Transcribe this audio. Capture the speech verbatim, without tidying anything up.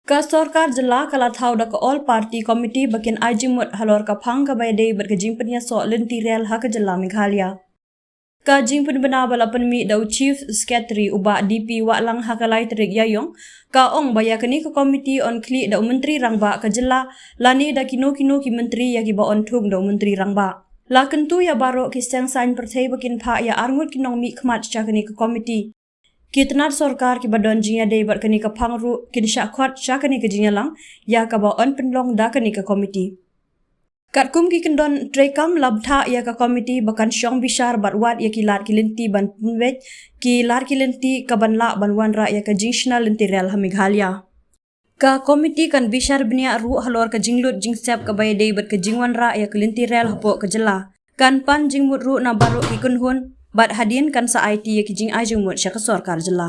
Ka sorkar jylla ka la thaw da ka All Party Committee ba kin ai jingmut halor ka phang kaba ïadei bad ka jingpynïasoh lynti rel ha ka jylla Meghalaya. Ka jingpynbna ba la pynmih da u Chief Secretary u Bah D P Wahlang ha ka lai tarik Ïaïong, ka ong ba ïa kane ka committee yn khlieh da u Myntri Rangbah ka jylla, lane da kino kino ki myntri ïa kiba yn thung da u Myntri Rangbah. La kyntu ïa baroh ki seng saiñ pyrthei ba kin phah ïa arngut ki nongmihkhmat sha kane ka committee. Ki tnat sorkar kiba don jingïadei bad kane ka phang ruh kin shah khot sha kane ka jingïalang ïa kaba yn pynlong da kane ka committee. Katkum ki kyndon treikam, la bthah ïa ka committee ba kan shong bishar bad wad ïa ki lad ki lynti ban pynbeit ki lad ki lynti kaban lah ban wanrah ïa ka jingshna lynti rel ha Meghalaya. Ka committee kan bishar bniah ruh halor ka jinglut jingsep kaba ïadei bad ka jingwanrah ïa ka lynti rel hapoh ka jylla. Kan pan jingmut ruh na baroh ki kynhun bad hadien kan sa aiti ïa ki jingai jingmut sha ka sorkar jylla.